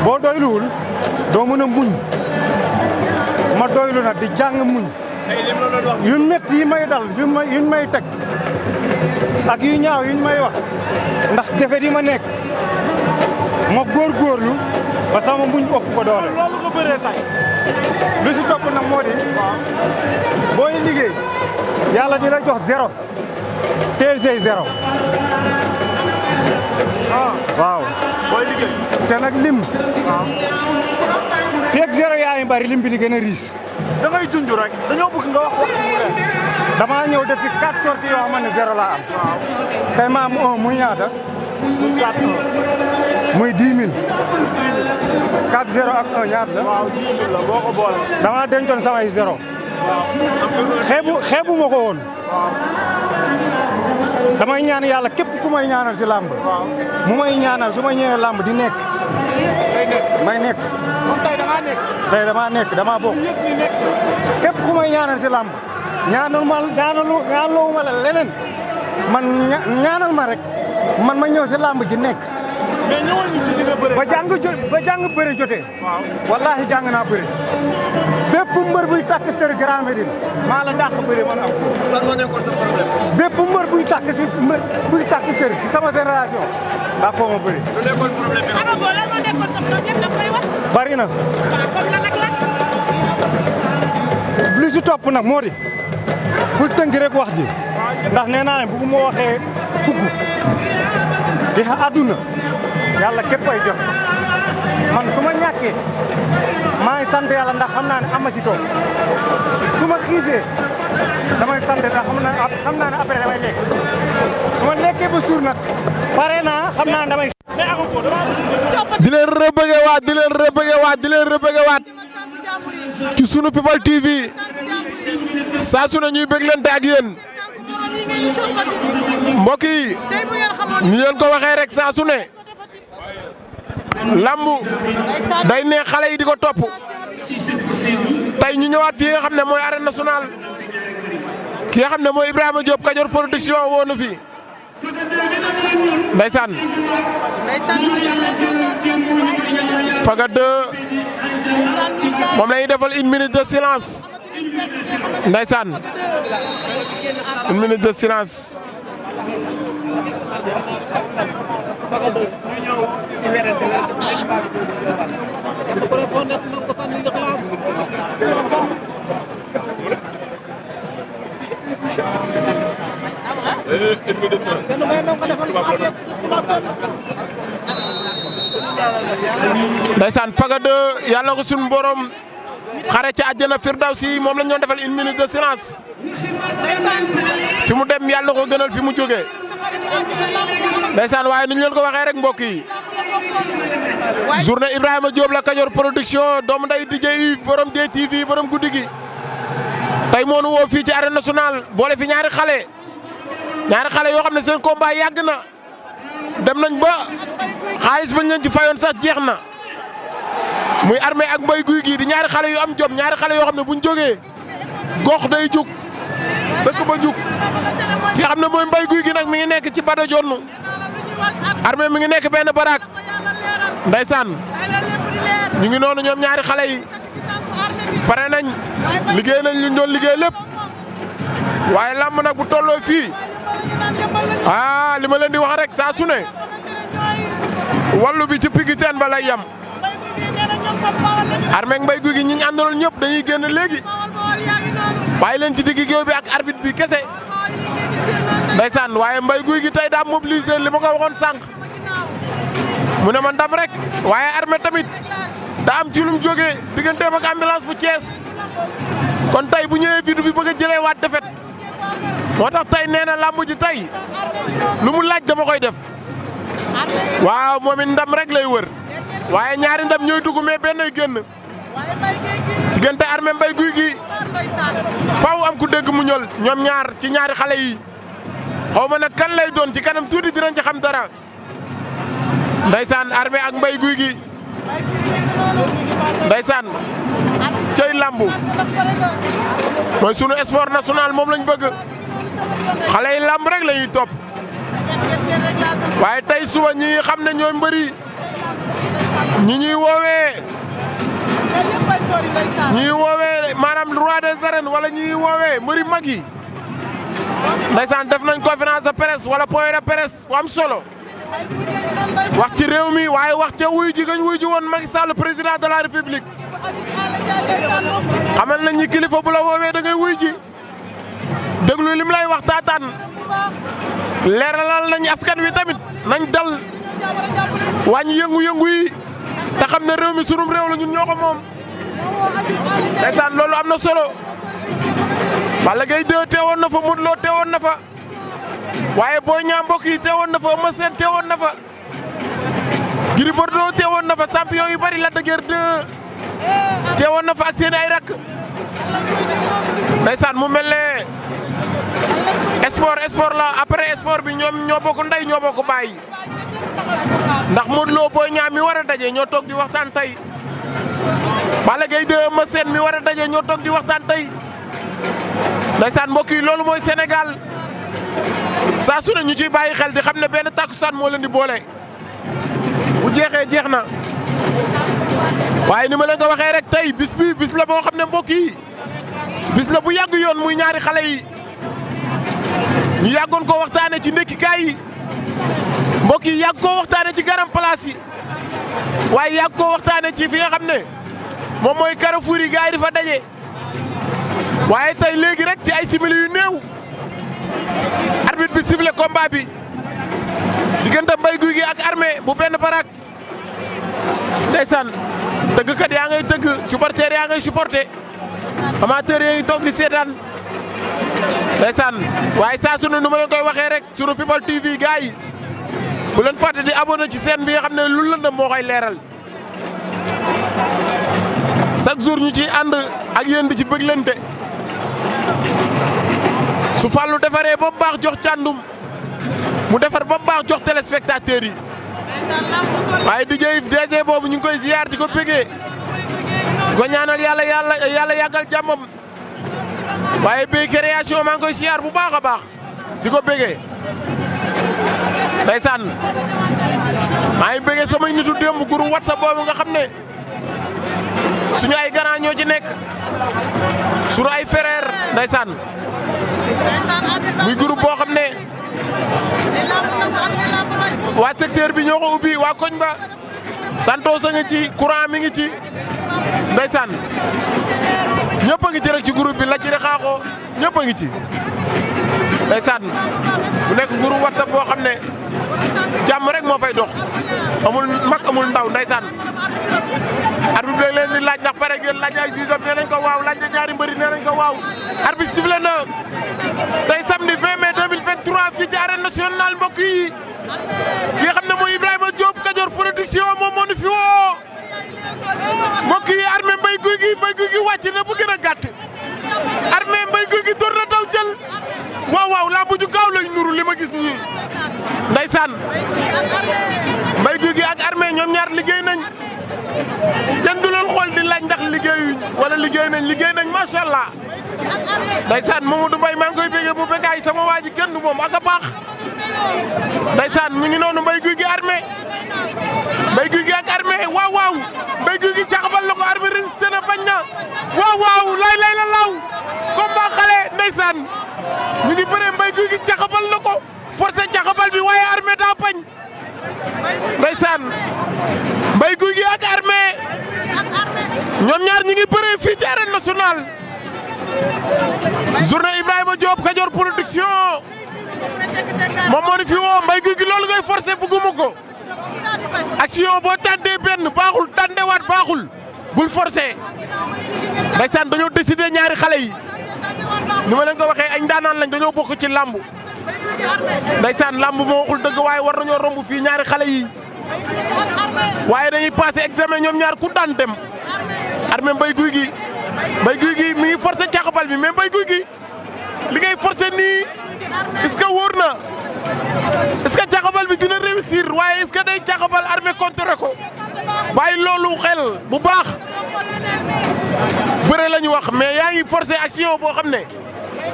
boo doyluwul doo mën a muñ ma doylu na di jàng muñ yu métti yi may dal yu may teg ak yu ñaaw yu may wax ndax defet yi ma nekk ma góorgóorlu ba sama muñ ëpp ko doole. loolu nga bëree tay lu si topp nag moo di booy liggéey yàlla di la jox 0 TG 0 waaw booy liggéey te nag lim waaw feeg 0 yaa ngi bari lim bi di gën a riis da ngay junj rek dañoo bëgg nga wax mu leen damaa ñëw depuis 4 sorties yoo xamante ne 0 laa am waaw tey ma am 1 muy ñaata muy 4 muy 10 000 4 0 ak 1 ñaata la waaw 10 000 la boo ko boole damaa dencoon samay 0 xeebu ma ko woon damay ñaan yàlla képp ku may ñaanal si làmb mu may ñaanal su ma ñëwee làmb di nekk may nekk tey damaa nekk damaa bokk képp ku may ñaanal si làmb ñaanaloo ma la leneen man ñaanal ma rek man ma ñëw si làmb ji nekk mais ñëwal ñu ci li nga bëre. ba jàng bëre jotee wallahi jàng naa bëre bépp mbër buy takk sër Grand Médine maa la dàq bëre man am lan moo nekkoon sa problème. bépp mbër buy takk sër ci sama génération daa ko ma bëre. lu nekkoon problème bi. Ama Baldé lan moo nekkoon sa problème da koy wax. bari na. waaw comme lan ak lan. li si topp nag moo di pour tënk rek wax ji ndax nee naa ne bu ma waxee fukk di àdduna yàlla képp ay jox man su ma ñàkkee maa ngi sant yàlla ndax xam naa ne am na si toog su ma xiifee damay sant ndax xam naa ne après damay lekk su ma lekkee ba suur nag pare naa xam naa ne damay. di leen rëbëge waat ci sunu People TV saa su ne ñuy béglante ak yéen mbokk yi ñu leen ko waxee rek saa su ne lambu day neex xale yi di ko topp tey ñu ñëwaat fii nga xam ne mooy arène nationale ki nga xam ne mooy Ibrahima Diop Kajoor production woo na fi ndeysaan Faga 2 moom la ñuy defal une minute de silence ndeysaan une minute de silence ndeysaan Faga 2 yàlla na ko suñu borom xare ci àjjana firdawsi moom lañ doon defal une minute de silence fi mu dem yàlla na ko gënal fi mu jógee ndeysaan waaye ni ñu leen ko waxee rek mbokk yi journée Ibrahima Diop la Kajoor production doomu nday DJ Yves borom DTV borom guddi gi tey moo nu woo fii ci arène nationale boole fi ñaari xale yoo xam ne seen combat yàgg na dem nañ ba xaalis bañ leen ci fayoon sax jeex na muy Armé ak Mbaye Gouy Gui di ñaari xale yu am jom ñaari xale yoo xam ne buñ jógee gox day jug dëkk ba jug ki xam ne mooy Mbaye Gouy Gui nag mi ngi nekk ci Bada Jonn Armé mi ngi nekk benn baraak ndeysaan ñu ngi noonu ñoom ñaari xale yi pare nañ liggéey nañ luñ doon liggéey lépp waaye làmb nag bu tolloo fii li ma leen di wax rek saa su ne wallu bi ci pigi teen ba lay yam Armé ak Mbaye Gouy Gui ñi ñu àndaloon ñëpp dañuy génn léegi bàyyi leen ci diggi géew bi ak arbitre bi kese ndeysaan waaye Mbaye Gouy Gui tey daa mobilisé li ma ko waxoon sànq mu ne ma ndam rek waaye Armé tamit daa am ci lu mu jógee digganteem ak ambulance bu Thiès kon tey bu ñëwee fii du fi bëgg a jëlee waat defet moo tax tey nee na làmb ji tey lu mu laaj dama koy def waaw moom it ndam rek lay wër waaye ñaari ndam ñooy dugg mais benn ay génn diggante Armé Mbaye Gouy Gui faaw am ku dégg mu ñol ñoom ñaar ci ñaari xale yi xaw ma nag kan lay doon ci kanam tuuti dinañ ci xam dara ndeysaan Armé ak Mbaye Gouy Gui ndeysaan cey lambu mooy sunu sport national moom lañ bëgg xale yi lamb rek la ñuy topp waaye tey suba ñi xam ne ñooy mbëri ñi ñuy woowee maanaam roi des arènes wala ñi ñuy woowee mbëri mag yi ndeysaan def nañ conférence de presse wala point de presse bu am solo wax ci réew mi waaye wax ca wuy ji gañ wuy ji woon Macky Sall président de la république xamal nañ ñi kilifa bu la woowee da ngay wuy ji déglu lim lay wax taataan leeralal nañ askan wi tamit nañ dal wàññi yëngu-yëngu yi te xam ne réew mi sunum réew la ñun ñoo ko moom ndeysaan loolu am na solo Balla Gaye 2 teewoon na fa Modou Lo teewoon na fa waaye Boy Niang mbokk yi teewoon na fa Eumeu Sène teewoon na fa Gris Bordeaux teewoon na fa champion yu bari Lac de Guiers 2 teewoon na fa ak seen ay rakk ndeysaan mu mel ne sport la après sport bi ñoom ñoo bokk ndey ñoo bokk baay ndax Modou Lo Boy Niang mi war a daje ñoo toog di waxtaan tey Balla Gaye 2 Eumeu Sène mi war a daje ñoo toog di waxtaan tey ndeysaan mbokk yi loolu mooy Sénégal saa su ne ñu ciy bàyyi xel di xam ne benn takkusaan moo leen di boole bu jeexee jeex na waaye ni ma leen ko waxee rek tey bis bi bis la boo xam ne mbokk yi bis la bu yàgg yoon muy ñaari xale yi ñu yàggoon koo waxtaane ci ndékkikaay yi mbokk yi yàgg koo waxtaane ci garam place yi waaye yàgg koo waxtaane ci fi nga xam ne moom mooy Carrefour yi gars yi di fa daje waaye tey léegi rek ci ay simili yu néew arbitre bi sifflé combat bi diggante Mbaye Gouy Gui ak Armé bu benn barak ndeysaan tëggkat yaa ngay tëgg supporter yaa ngay supporter amateur yaa ngi toog di seetaan ndeysaan waaye saa sunu nu ma leen koy waxee rek sunu People TV gars yi bu leen fàtte di abonné ci chaîne bi nga xam ne lu lëndëm moo koy leeral chaque jour ñu ciy ànd ak yéen di ci bëgglante su Fallou defaree ba mu baax jox càndum mu defar ba mu baax jox téléspectateurs yi waaye DG boobu ñu ngi koy ziar di ko bëggee di ko ñaanal yàlla yàggal jàmmam waaye Bey Création maa ngi koy ziar bu baax a baax di ko bëggee ndeysaan maa ngi bëggee samay nitu démb groupe WhatsApp boobu nga xam ne suñu ay grand ñoo ci nekk suñu ay frère ndeysaan muy groupe boo xam ne waa secteur bi ñoo ko ubbi waa koñ ba Santos a ngi ci courant mi ngi ci ndeysaan ñëpp a ngi ci rek ci groupe bi la ci rexaaxoo ñëpp a ngi ci ndeysaan bu nekk groupe WhatsApp boo xam ne jàmm rek moo fay dox amul mag amul ndaw ndeysaan arbitre bi leen di laaj ndax pare ngeen laaj ay jugeem nee nañ ko waaw laaj na ñaari mbëri nee nañ ko waaw arbitre sifflé na tey samedi 20 mai 2023 fii ci arène nationale mbokk yi ki nga xam ne mooy Ibrahima Diop Kajoor production moom moo ñu fi woo mbokk yi Armé Mbaye Gouy Gui wàcc na bu gën a gàtt Armé Mbaye Gouy Gui door na daw jël waaw lamb ju gaaw lay nuru li ma gis nii ndeysaan Mbaye Gouy Gui ak Armé ñoom ñaar liggéey nañ kenn du leen xool di laaj ndax liggéeyuñ wala liggéey nañ macha allah ndeysaan Mamadou Mbaye maa ngi koy béggee bu bekkaay sama waa ji kenn du moom ak a baax ndeysaan ñu ngi noonu Mbaye Gouy Gui Armé Mbaye Gouy Gui ak Armé waaw Mbaye Gouy Gui caxabal la ko Armé résisté na bañ na waaw lay la law combat xale ndeysaan ñu ngi bëree Mbaye Gouy Gui caxabal la ko forcé caxabal bi waaye Armé daa bañ ndeysaan Mbaye Gouy Gui ak Armé ñoom ñaar ñi ngi bëree fii ci arène nationale journée Ibrahima Diop Kajoor production moom moo ni fi woo Mbaye Gouy Gui loolu ngay forcé bëgguma ko action boo tànnee benn baaxul tànnewaat baaxul bul forcé ndeysaan dañoo décider ñaari xale yi ni ma leen ko waxee ay ndaanaan lañ dañoo bokk ci làmb ndeysaan làmb moo waxul dëgg waaye war nañoo romb fii ñaari xale yi waaye dañuy passé examen ñoom ñaar ku daan dem Armé Mbaye Gouy Gui mi ngi forcé caxabal bi mais Mbaye Gouy Gui li ngay forcé nii est-ce que wóor na est-ce que caxabal bi dina réussir waaye est-ce que day caxabal Armé contré ko bàyyi loolu xel bu baax bëre la ñu wax mais yaa ngi forcé action boo xam ne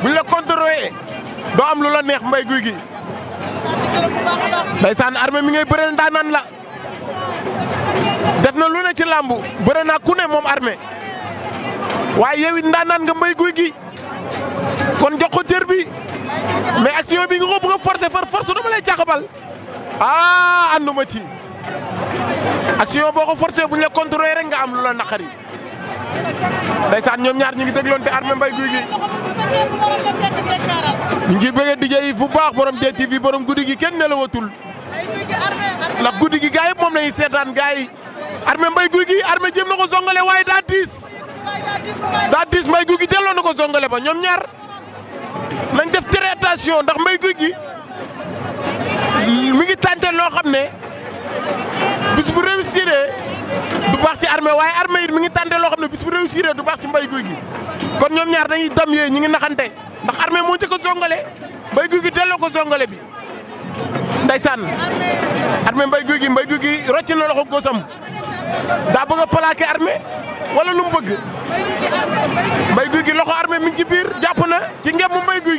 buñ la contrôlé doo am lu la neex Mbaye Gouy Gui ndeysaan Armé mi ngay bëreel ndaanaan la def na lu ne ci làmb bëre naa ku ne moom Armé waaye yow it ndaanaan nga Mbaye Gouy Gui kon jox ko cër bi mais action bi nga ko bëgg a forcer force dama lay caxabal ànduma ci action boo ko forcer buñ la contrôler rek nga am lu la naqari ndeysaan ñoom ñaar ñi ngi dégloonte Armé Mbaye Gouy Gui ñu ngi bëgg DJ yi fu baax borom DTV borom guddi gi kenn nelawatul ndax guddi gi gars yëpp moom lañuy seetaan gars yi Armé Mbaye Gouy Gui Armé jéem na ko zongale waaye daa diis Mbaye Gouy Gui delloo na ko zongale ba ñoom ñaar nañ def très attention ndax Mbaye Gouy Gui mi ngi tànte loo xam ne bis bu réussir du baax ci Armé waaye Armé it mi ngi tànte loo xam ne bis bu réussir du baax ci Mbaye Gouy Gui kon ñoom ñaar dañuy dam yee ñi ngi naxante ndax Armé moo njëkk a zongale Mbaye Gouy Gui delloo ko zongale bi ndeysaan Armé Mbaye Gouy Gui rocc na loxo góosam daa bëgg a plaqué Armé wala lu mu bëgg Mbaye Gouy Gui loxo Armé mi ngi ci biir jàpp na ci ngemmu Mbaye Gouy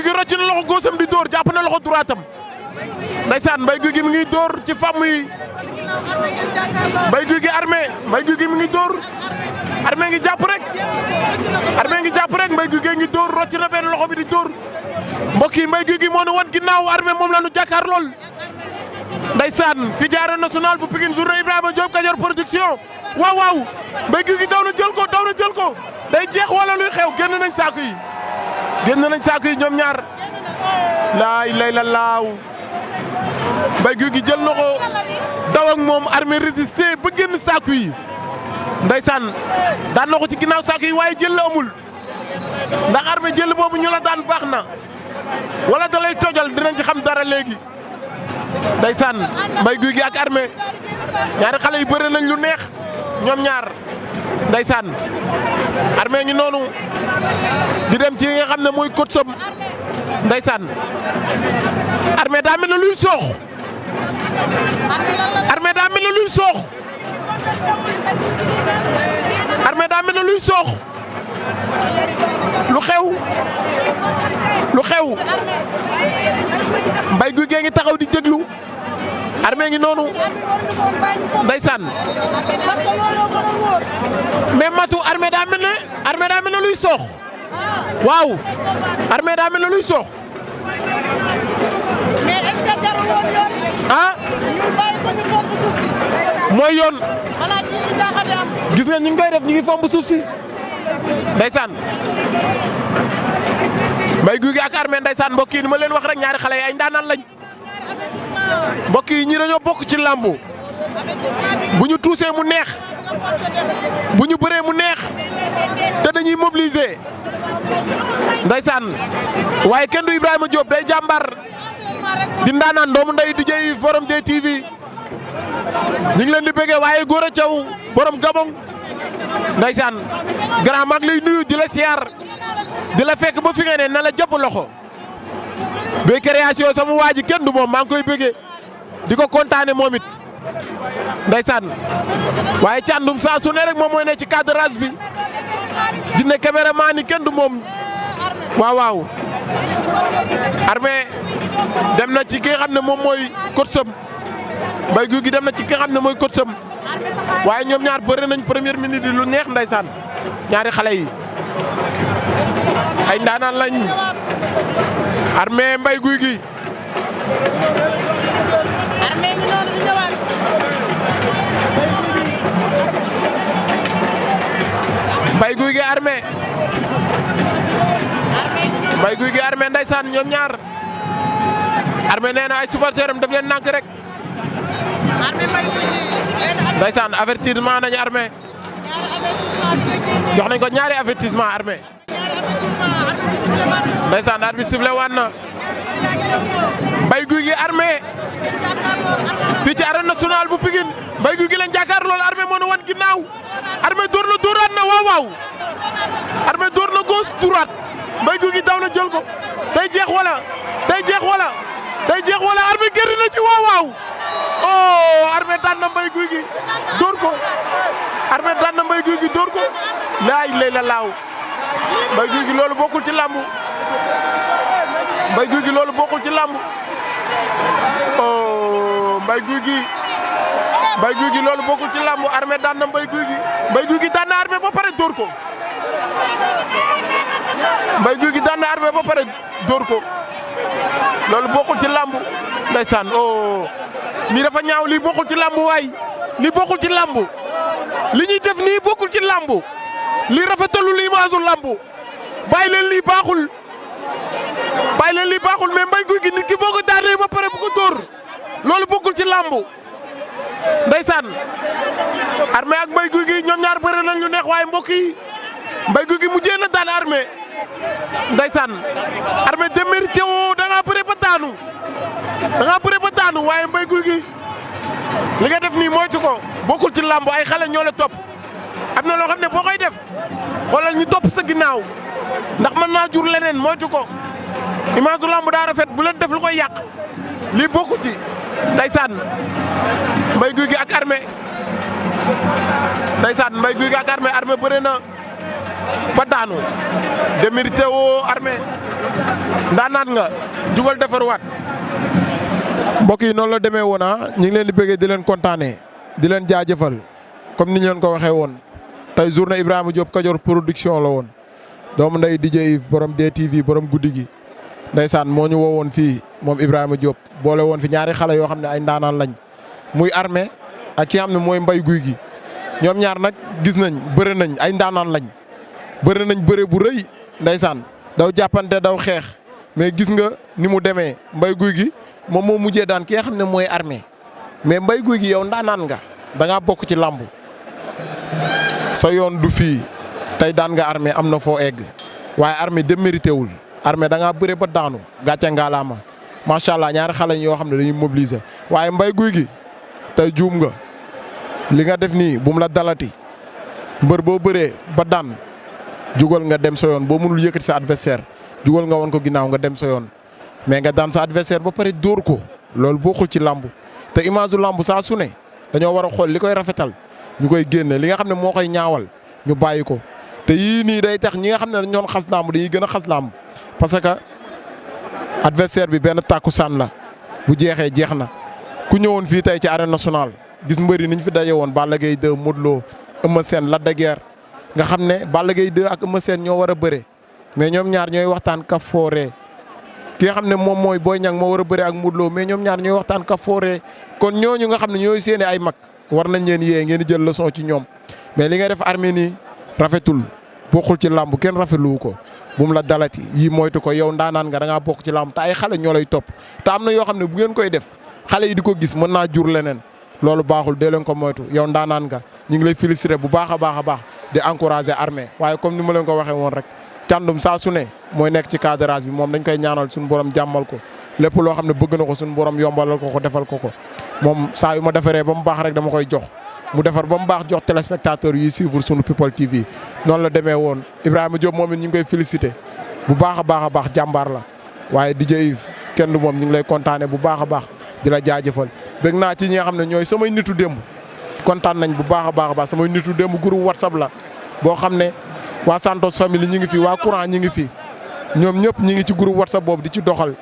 Gui rocc na loxo góosam di dóor jàpp na loxo droitam ndeysaan Mbaye Gouy Gui mi ngi dóor ci fàmm yi Mbaye Gouy Gui mi ngi dóor Armé ngi jàpp rek Mbaye Gouy Gui ngi dóor rocc na benn loxo bi di dóor mbokk yi Mbaye Gouy Gui moo nu wan ginnaaw Armé moom la nu jàkkaar lool ndeysaan fi ci Arène Nationale bu Pikine journée Ibrahima Diop Kajoor production waaw Mbaye Gouy Gui daw na jël ko day jeex wala luy xew génn nañ saako yi ñoom ñaar laay lay la laaw Mbaye Gouy Gui jël na ko daw ak moom Armé résisté ba génn saako yi ndeysaan daan na ko ci ginnaaw saako yi waaye jël la amul ndax Armé jël boobu ñu la daan baax na wala da lay tojal dinañ ci xam dara léegi ndeysaan Mbaye Gouy Gui ak Armé ñaari xale yi bëre nañ lu neex ñoom ñaar ndeysaan Armé ngi noonu di dem ci nga xam ne mooy coach sam ndeysaan Armé daa mel ne luy soox Armé daa mel ne luy soox lu xew Mbaye Gouy Gui ngi taxaw di déglu Armé ngi noonu ndeysaan mais matu Armé daa mel ne luy soox waaw Armé daa mel ne luy soox mais est-ce que jarul woon yoon ah ñu bàyyi ko ñu fomp suuf si mooy yoon xalaat yi ñu jaaxate am gis nga ñu ngi koy def ñu ngi fomp suuf si ndeysaan Mbaye Gouy Gui ak Armé ndeysaan mbokk yi ni ma leen wax rek ñaari xale yi ay ndaanaan lañ mbokk yi ñi dañoo bokk ci làmbu bu ñu tuusee mu neex bu ñu bëree mu neex te dañuy mobiliser ndeysaan waaye kenn du Ibrahima Diop day jàmbar di ndaanaan doomu ndey di jëy forum des TV ñu ngi leen di bëggee waaye Gora Thiaw borom Gabon ndeysaan grand mag lay nuyu di la siyaar di la fekk ba fi nga ne na la jàpp loxo ba création sama waa ji kenn du moom maa ngi koy bëggee di ko kontaane moom it ndeysaan waaye càndum saa su ne rek moom mooy ne ci cadrage bi di ne caméraman ni kenn du moom waaw Armé dem na ci ki nga xam ne moom mooy coach sam Mbaye Gouy Gui dem na ci ki nga xam ne mooy coach sam waaye ñoom ñaar bëri nañ première minute yi lu neex ndeysaan ñaari xale yi ay ndaanaan lañ Armé Mbaye Gouy Gui Armé ngi noonu di ñëwaat Mbaye Gouy Gui Armé Mbaye Gouy Gui Armé ndeysaan ñoom ñaar Armé nee na ay supporteram daf leen nànk rek ndeysaan avertissement nañu Armé jox nañ ko ñaari avertissement Armé ndeysaan arbitre bi sifflé waan na Mbaye Gouy Gui Armé fii ci Arène Nationale bu Pikine Mbaye Gouy Gui leen jàkkaar loolu Armé moo nu wan ginnaaw Armé dóor na dóoraat na waaw Armé dóor na gauche droite Mbaye Gouy Gui daw na jël ko day jeex wala Armé génn na ci waaw oh Armé daan na Mbaye Gouy Gui dóor ko Armé daan na Mbaye Gouy Gui dóor ko laay lay la laaw Mbaye Gouy Gui loolu bokkul ci làmbu Mbaye Gouy Gui loolu bokkul ci làmbu oh Mbaye Gouy Gui loolu bokkul ci làmbu Armé daan na Mbaye Gouy Gui daan na Armé ba pare dóor ko Mbaye Gouy Gui daan na Armé ba pare dóor ko loolu bokkul ci làmbu ndeysaan oh lii dafa ñaaw lii bokkul ci làmbu waay lii bokkul ci làmbu li ñuy def nii bokkul ci làmbu lii rafetalul image làmbu bàyyi leen lii baaxul mais Mbaye Gouy Gui nit ki boo ko daanee ba pare bu ko dóor loolu bokkul ci làmbu ndeysaan Armé ak Mbaye Gouy Gui ñoom ñaar bëre nañ lu neex waaye mbokk yi Mbaye Gouy Gui mujjee na daan Armé ndeysaan Armé démérité woo da ngaa bëre ba daanu waaye Mbaye Gouy Gui li nga def nii moytu ko bokkul ci làmbu ay xale ñoo la topp am na loo xam ne boo koy def xoolal ñu topp sa ginnaaw ndax mën naa jur leneen moytu ko image du lamb daa rafet bu leen def lu koy yàq lii bokku ci ndeysaan Mbaye Gouy Gui ak Armé ndeysaan Mbaye Gouy Gui ak Armé bëre na ba daanu démérité woo Armé ndaanaan nga jugal defarwaat mbokk yi noonu la demee woon ñu ngi leen di bëggee di leen kontaanee di leen jaajëfal comme ni ñu leen ko waxee woon tey journée Ibrahima Diop Kajoor production la woon doomu nday DJ Yves borom DTV borom guddi gi ndeysaan moo ñu woowoon fii moom Ibrahima Diop boole woon fi ñaari xale yoo xam ne ay ndaanaan lañ muy Armé ak ki nga xam ne mooy Mbaye Gouy Gui ñoom ñaar nag gis nañ bëre nañ ay ndaanaan lañ bëre nañ bëre bu rëy ndeysaan daw jàppante daw xeex mais gis nga ni mu demee Mbaye Gouy Gui moom moo mujjee daan ki nga xam ne mooy Armé mais Mbaye Gouy Gui yow ndaanaan nga da ngaa bokk ci làmb sa yoon du fii tey daan nga Armé am na foo egg waaye Armé démérité wul Armé da ngaa bëre ba daanu gàcce ngaalaama macha allah ñaari xale yoo xam ne dañuy mobiliser waaye Mbaye Gouy Gui tey juum nga li nga def nii bu mu la dalati mbër boo bëree ba daan jugal nga dem sa yoon boo mënul yëkkati sa adversaire jugal nga woon ko ginnaaw nga dem sa yoon mais nga daan sa adversaire ba pare dóor ko loolu bokkul ci làmb te image du làmb saa su ne dañoo war a xool li koy rafetal ñu koy génne li nga xam ne moo koy ñaawal ñu bàyyi ko te yii nii day tax ñi nga xam ne dañu doon xas làmb dañuy gën a xas làmb parce que adversaire bi benn tàkkusaan la bu jeexee jeex na ku ñëwoon fii tey ci arène nationale gis mbëri niñ fi daje woon Balla Gaye 2 Modou Lo Eumeu Sène Lac de Guiers nga xam ne Balla Gaye 2 ak Eumeu Sène ñoo war a bëre mais ñoom ñaar ñooy waxtaan ka fooree ki nga xam ne moom mooy Boy Niang moo war a bëre ak Modou Lo mais ñoom ñaar ñooy waxtaan ka fooree kon ñooñu nga xam ne ñooy seeni ay mag war nañ leen yee ngeen di jël leçon ci ñoom mais li ngay def Armé nii rafetul bokkul ci làmb kenn rafetlu ko bu mu la dalati yii moytu ko yow ndaanaan nga da ngaa bokk ci làmb te ay xale ñoo lay topp te am na yoo xam ne bu ngeen koy def xale yi di ko gis mën naa jur leneen loolu baaxul dee leen ko moytu yow ndaanaan nga ñu ngi lay féliciter bu baax a baax di encourager Armé waaye comme ni ma leen ko waxee woon rek càndum saa su ne mooy nekk ci cadrage bi moom dañ koy ñaanal suñu borom jàmmal ko lépp loo xam ne bëgg na ko suñu borom yombalal ko defal ko moom saa yu ma defaree ba mu baax rek dama koy jox mu defar ba mu baax jox téléspectateurs yi suivre sunu People TV noonu la demee woon Ibrahima Diop moom it ñu ngi koy féliciter bu baax a baax jàmbaar la waaye DJ Yves kenn du moom ñu ngi lay kontaane bu baax a baax di la jaajëfal bëgg naa ci ñi nga xam ne ñooy samay nitu démb kontaan nañ bu baax a baax samay nitu démb groupe WhatsApp la boo xam ne waa Santos famille ñi ngi fi waa courant ñi ngi fi ñoom ñëpp ñi ngi ci groupe WhatsApp boobu di ci doxal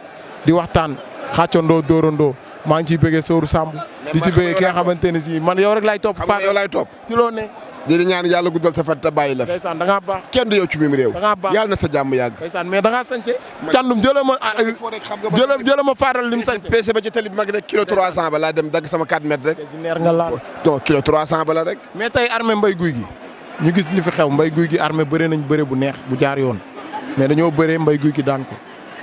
di waxtaan xàccandoo dóorandoo maa ngi ciy bëggee Sooru Samb di ci bëggee ki nga xamante ne si man yow rek laay topp. yow laay topp ci loo ne. di ñaan yàlla guddal sa fan te bàyyi la fi. ndeysaan da ngaa baax. kenn du yow ci mim réew. da ngaa baax yàlla na sa jàmm yàgg. ndeysaan mais da ngaa sañse. càndum jëla ma faaral lim sañse. PC ba ci tali bi mag rek kilo 300 ba laa dem dagg sama 4 mètres rek. neer nga laal. non kilo 300 ba la rek. mais tey Armé Mbaye Gouy Gui ñu gis li fi xew Mbaye Gouy Gui Armé bëre nañ bëre bu neex bu jaar yoon mais dañoo bëree Mbaye Gouy Gui daan ko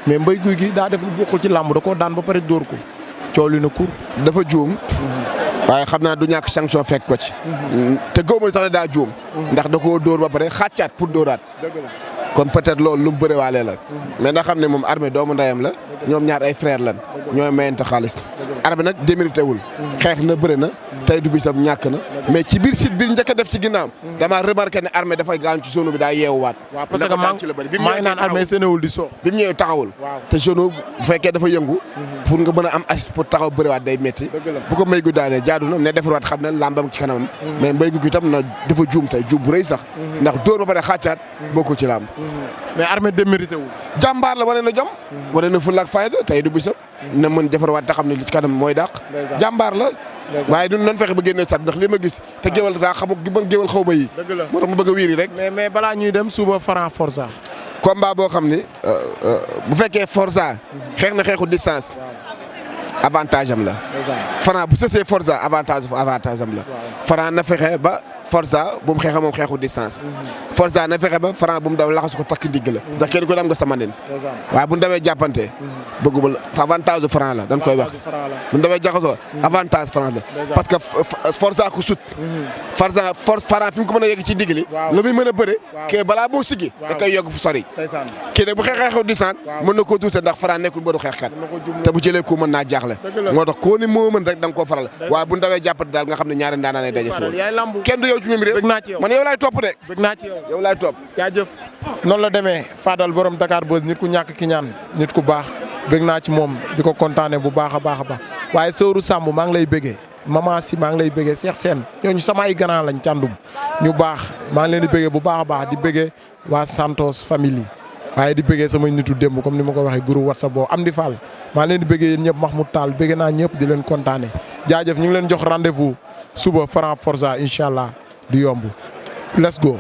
mais Mbaye Gouy Gui daa def lu bokkul ci làmb da koo daan ba pare dóor ko coow li na kur. dafa juum. waaye xam naa du ñàkk sanction fekk ko ci. te góob sax daa juum. ndax da koo dóor ba pare xàccaat pour dóoraat. kon peut-être loolu lu mu bëriwaale la. mais nga xam ne moom Armé doomu ndeyam la. ñoom ñaar ay frère lan. ñooy mayante xaalis. Armé nag démérité wul. xeex na bëri na. tey du bisam ñàkk na. mais ci biir site bi njëkk a def ci ginnaaw. damaa remarqué ne Armé dafay gaañ ci zone bi daa yeewuwaat. waaw parce que maa ngi naan Armé sénéwul di soox. bi mu ñëwee taxawul. te zone bu fekkee dafa yëngu. pour nga mën a am assist pour taxaw bëriwaat day métti. bu ko Mbaye Gouy daanee jaadu na ne defarwaat xam ne làmbam ci kanamam. mais Mbaye Gouy itam na dafa juum tey juum bu rëy sax. ndax dóor ba pare xàccaat bokkul ci làmb. mais Armé démérité wul. jàmbaar la wane na jom. wane na fulla ak fayda tey du bisam. na mën defarwaat te xam ne li ci kanam mooy dàq. jàmbaar la. waaye du nan fexe ba génne sat ndax li ma gis te géwal sax xamu ban géwal xaw ma yi. dëgg la moo tax mu bëgg a wiiri rek. mais balaa ñuy dem suba Franc Forza. combat boo xam ni bu fekkee Forza xeex na xeexu distance. avantage am la. Franc bu sësee Forza avantage am la. Franc na fexe ba Forza bu mu xeexa moom xeexu distance. Forza na fexe ba Franc bu mu daw laxasu ko takk ndigg la. ndax kenn ku ne am nga sama nen. waaye bu ñu demee jàppante. bëgguma avantage Franc la dañ koy wax. bu ñu demee jaxasoo avantage Franc la. parce que Forza ko sut. Franc fi mu ko mën a yegg ci ndigg li. la muy mën a bëre. kii balaa boo siggi. da koy yogg fu sori. kii nag bu xeexee xeexu distance. mën na koo tuute ndax Franc nekkul mbëru xeexkat. te bu jëlee ko mën naa jaaxle. la moo tax koo ni moo mën rek da nga koo faral waaye bu ndawee jàppati daal nga xam ne ñaari ndaanaan lay daje fi kenn du yow ci mim réew man yow laay topp de bëgg naa ci yow laay topp jaajëf noonu la demee Fadal borom Dakar Buzz nit ku ñàkk ki ñaan nit ku baax bëgg naa ci moom di ko kontaane bu baax a baax a baax waaye Sëwru Samb maa ngi lay bëggee Mama Si maa ngi lay bëggee Cheikh Sène ñooñu sama ay grand lañ càndum ñu baax maa ngi leen di bëggee bu baax a baax di bëggee waa Santos famille waaye di bëggee samay nitu démb comme ni ma ko waxee groupe WhatsApp boo am di Fall maa leen di bëggee yéen ñëpp Mahmoud Tall bëggee naa ñëpp di leen kontaane jaajëf ñu ngi leen jox rendez-vous suba Franc Forza incha allah di yomb let's go